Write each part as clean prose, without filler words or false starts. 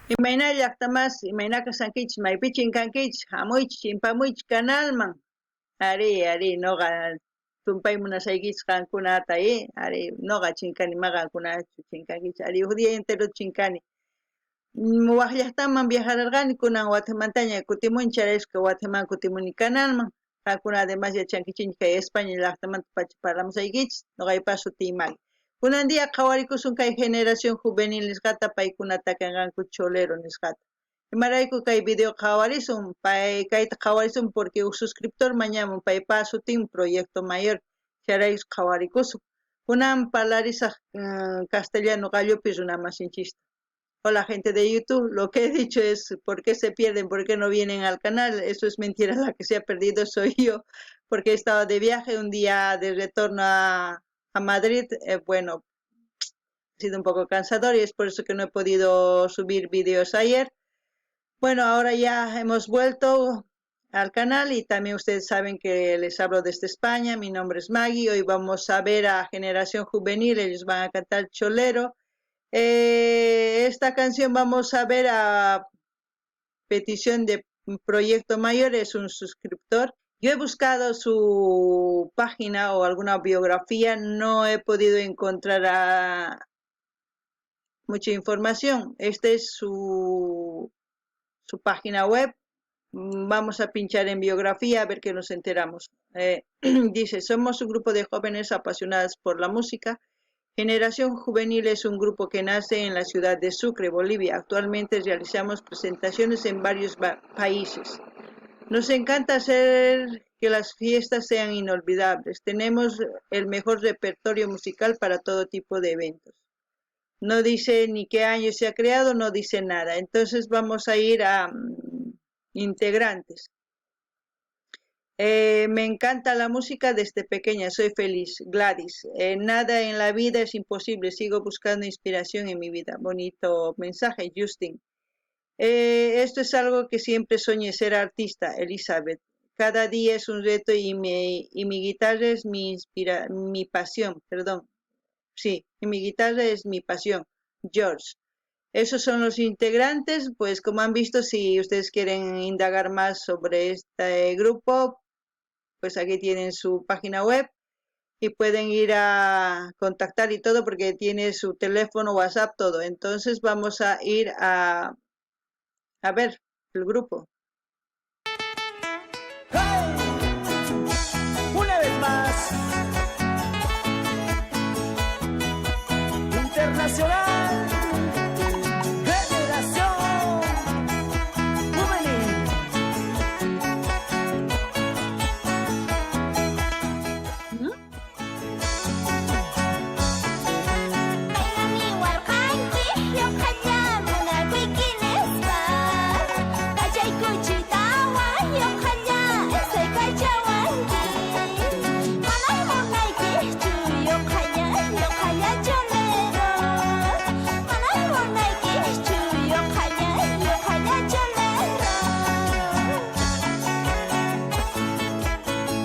Imayna llaqta masi, imayna kashankichis, maypi chinkankichis, hamuychis, chimpamuychis kanalman. Arí, arí, noqa tumpay munasaykichis qankunata, arí, noqa chinkani, ma qankunachu chinkankichis, arí, huk día entero chinkani. Wak llaqtaman viajararqani, kunan watimantaña kutimuni, chayrayku watiman kutimuni kanalman. Qankuna además yachankichis kay España llaqtamanta pacha parlamusaykichis, noqaypa sutiy Magui. Kunan día qhawarikusun kay generación juvenil nisqata, paykuna takanqanku cholero nisqata. Imarayku kay video qhawarisun, pay kayta qhawarisun porque huk suscriptor mañamun paypa sutin Proyecto Mayor, chayrayku qhawarikusun. Kunan parlarisaq castellano qallupi runamasinchista. Hola gente de YouTube, lo que he dicho es por qué se pierden, por qué no vienen al canal. Eso es mentira, la que se ha perdido soy yo, porque he estado de viaje un día de retorno a Madrid. Bueno, ha sido un poco cansador y es por eso que no he podido subir vídeos ayer. Bueno, ahora ya hemos vuelto al canal y también ustedes saben que les hablo desde España. Mi nombre es Maggie. Hoy vamos a ver a Generación Juvenil, ellos van a cantar Cholero. Esta canción vamos a ver a petición de Proyecto Mayor, es un suscriptor. Yo he buscado su página o alguna biografía, no he podido encontrar mucha información. Esta es su página web. Vamos a pinchar en biografía a ver qué nos enteramos. Dice, somos un grupo de jóvenes apasionadas por la música. Generación Juvenil es un grupo que nace en la ciudad de Sucre, Bolivia. Actualmente realizamos presentaciones en varios países. Nos encanta hacer que las fiestas sean inolvidables. Tenemos el mejor repertorio musical para todo tipo de eventos. No dice ni qué año se ha creado, no dice nada. Entonces vamos a ir a integrantes. Me encanta la música desde pequeña, soy feliz. Gladys, nada en la vida es imposible, sigo buscando inspiración en mi vida. Bonito mensaje, Justin. Esto es algo que siempre soñé, ser artista, Elizabeth. Cada día es un reto y mi guitarra es mi pasión, perdón. Sí, y mi guitarra es mi pasión. George. Esos son los integrantes, pues como han visto, si ustedes quieren indagar más sobre este grupo, pues aquí tienen su página web y pueden ir a contactar y todo porque tiene su teléfono, WhatsApp, todo. Entonces vamos a ir a ver el grupo. ¡Hey! Una vez más, Internacional, Generación Juvenil. Niwarqanki ñuqalla munakuyki nispa, kachaykuchitawan ñuqalla esaykachawanki, manay munaykichu ñuqalla, ñuqalla cholero, manay munaykichu ñuqalla, ñuqalla cholero.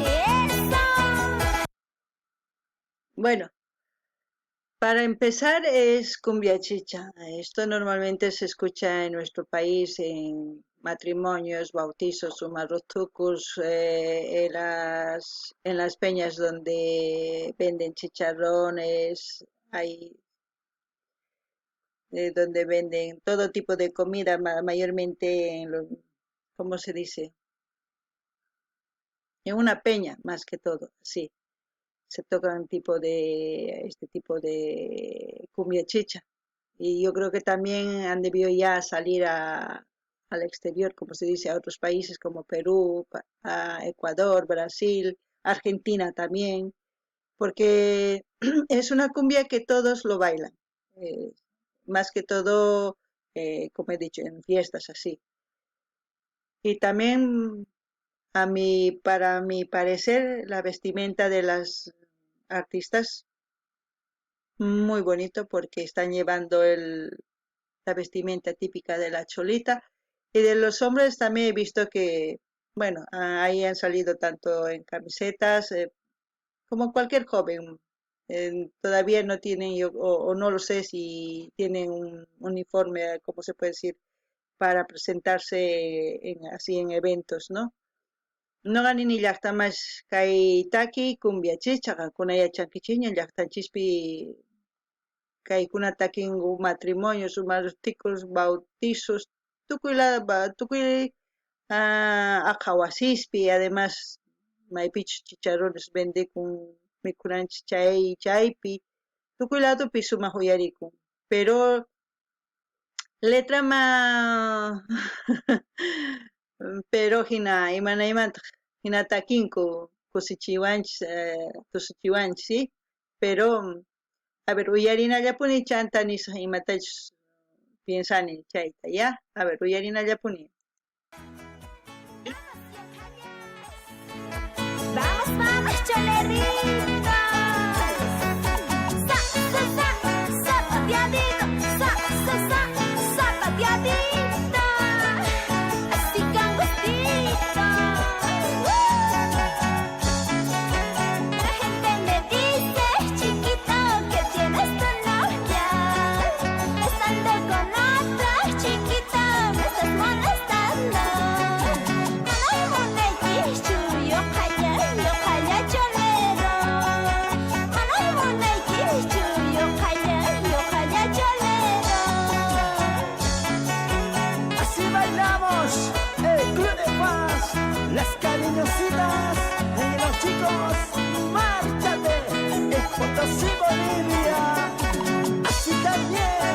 Eso. Bueno, para empezar es cumbia chicha. Esto normalmente se escucha en nuestro país en matrimonios, bautizos, umarrotucus, en las peñas donde venden chicharrones, hay donde venden todo tipo de comida, mayormente en los, ¿cómo se dice? En una peña, más que todo, sí. Se tocan este tipo de cumbia chicha. Y yo creo que también han debido ya salir al exterior, como se dice, a otros países como Perú, a Ecuador, Brasil, Argentina también, porque es una cumbia que todos lo bailan. Más que todo, como he dicho, en fiestas así. Y también, para mi parecer, la vestimenta de las artistas muy bonito porque están llevando la vestimenta típica de la cholita. Y de los hombres también he visto que, bueno, ahí han salido tanto en camisetas como cualquier joven. Todavía no tienen, yo, o no lo sé si tienen un uniforme, como se puede decir, para presentarse así en eventos, ¿no? Noqa nini llaqtamas kay takiy cumbia chicha, qankuna yachankichikña llaqtanchispi kaykuna takinku matrimonios, umartikos, bautizos, tukuy tukuy aqha wasispi, además maypichus chicharrones vendekun mikhunanchis chay chaypi, tukuy ladopi sumaq uyarikun, pero letra ma pero hina imanaymantaq hina takinku kusichiwanchis tusuchiwanchis, ¿sí? Pero a ver, uyarinallapuni chanta nisaq imatachus piensani chayta, ¿ya? A ver, uyarinallapuni. Vamos, vamos, choleritos. Sa, sa, sa, zapateadito. Sa, sa, sa, zapateadito. Así con gustito. La gente me dice, chiquito, que tienes tu novia. Estando con otra, chiquito, me estás molestando. Manay munaykichu, ñuqalla, ñuqalla cholero. Manay munaykichu, ñuqalla, ñuqalla cholero. Así bailamos el Club de Fans, las cariñositas y los chicos, márchate en Potosí, Bolivia. Así también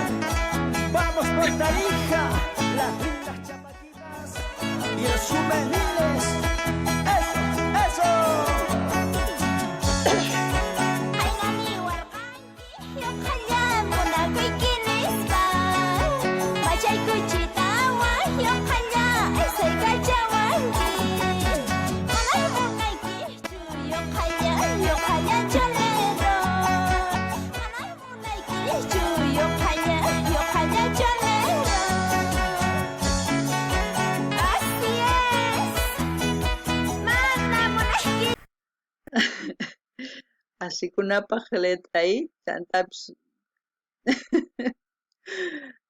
vamos por Tarija, las lindas chapatitas y los juveniles. Eso, eso. Qayna niwarqanki ñuqalla munakuyki nispa. Machaykuchitawan ñuqalla aysaykachawanki. Manay munaykichu ñuqalla, ñuqalla cholero. Manay munaykichu ñuqalla, ñuqalla cholero. Así es. Mana munayki. Asikunapaq letra ahí, chantapis.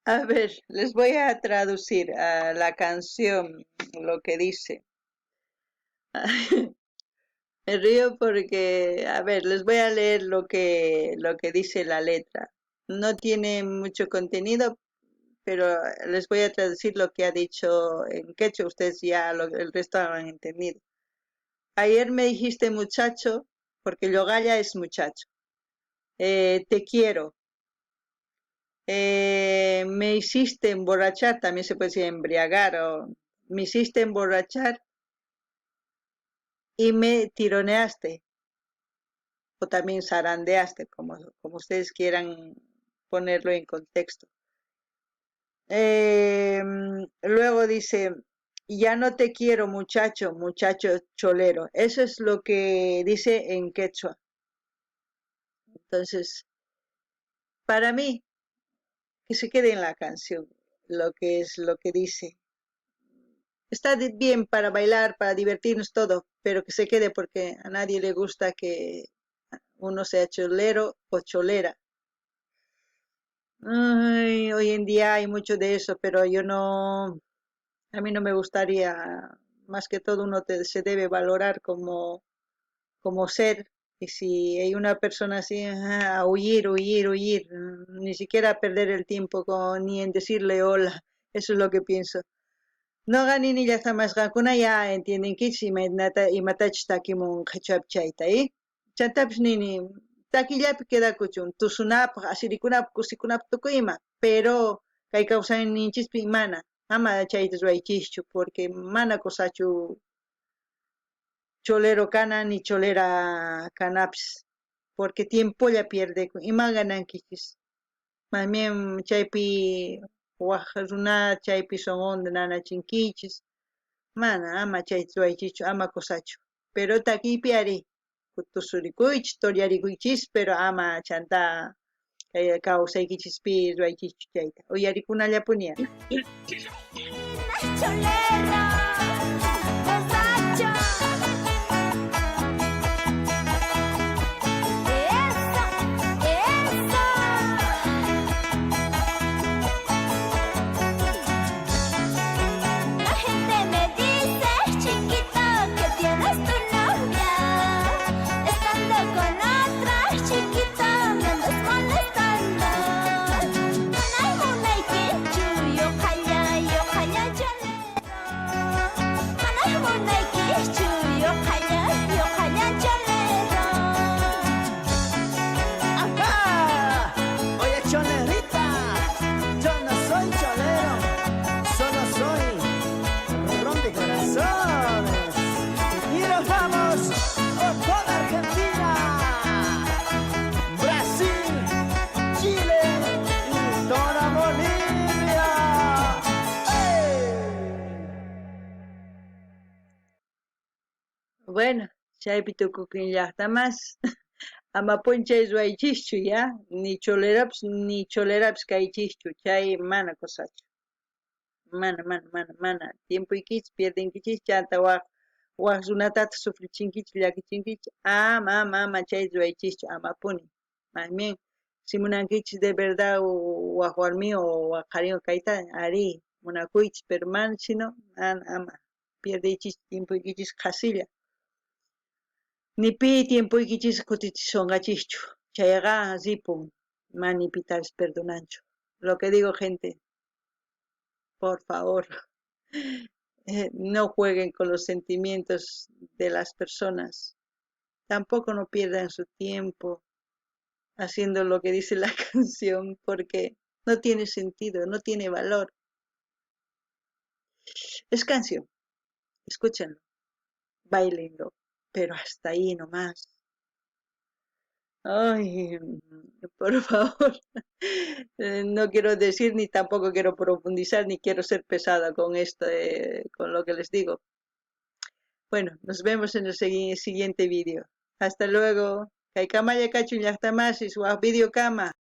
A ver, les voy a traducir a la canción lo que dice. Me río porque, a ver, les voy a leer lo que dice la letra. No tiene mucho contenido, pero les voy a traducir lo que ha dicho en quechua. Ustedes ya el resto lo han entendido. Ayer me dijiste muchacho, porque ñuqalla es muchacho. Te quiero. Me hiciste emborrachar, también se puede decir embriagar, o me hiciste emborrachar y me tironeaste, o también zarandeaste, como ustedes quieran ponerlo en contexto. Luego dice, ya no te quiero muchacho, muchacho cholero. Eso es lo que dice en quechua. Entonces, para mí, que se quede en la canción lo que es lo que dice. Está bien para bailar, para divertirnos todo, pero que se quede porque a nadie le gusta que uno sea cholero o cholera. Ay, hoy en día hay mucho de eso, pero yo no, a mí no me gustaría, más que todo uno se debe valorar como ser, y si hay una persona así, a huir, huir, huir, ni siquiera perder el tiempo ni en decirle hola, eso es lo que pienso. Noqa nini llaqtamas qankuna ya entiendenkichis imaynata imatachus takimun qhichwapi chayta, ¿eh? Chantapis nini takillapi quedakuchun tusunapaq, asirikunapaq, kusikunapaq tukuy ima, pero kay kawsayninchispi mana, ama chayta ruwaychischu porque mana kusachu cholero kana ni cholera kanapis, porque tiempolla pierdekun, ima ganankichis. Más bien chaypi waj runa chaypi sunqunta nanachinkichis, mana ama chayta ruwaychischu, ama kusachu. Pero takiypi ari tusurikuychis, toryarikuychis, pero ama chanta kay kawsaykichispi ruwaychischu chayta. Uyarikunallapuni. Cholero, borracho. Eso, eso. Bueno, chaypi tukukin llajta mas. Amapuni chay ruwaychischu ya, ni cholerapis ni cholerapis kaychischu, chay mana cosachu. Mana, mana, mana, mana. Tiempoykichis pierdenkichis chanta waj waj runatataq sufrichinkichis, llakichinkichis. Ama, ama, ama chay ruwaychischu, amapuni. Más bien, si munankichis de verdad waj warmiwan o waj qhariwan kayta, arí, munakuychis, pero mana sino, mana, ama. Pierdeychis tiempoykichis qhasilla. Ni pi tiempoykichis kutichisonqachischu. Chayqa ripun, mana ni pitapis perdonanchu. Lo que digo, gente, por favor, no jueguen con los sentimientos de las personas. Tampoco no pierdan su tiempo haciendo lo que dice la canción, porque no tiene sentido, no tiene valor. Es canción, escúchenlo, báilenlo, pero hasta ahí nomás. Ay, por favor, no quiero decir ni tampoco quiero profundizar ni quiero ser pesada con esto, con lo que les digo. Bueno, nos vemos en el siguiente vídeo. Hasta luego. Kaykamalla kachun llajtamasis, waj video kama.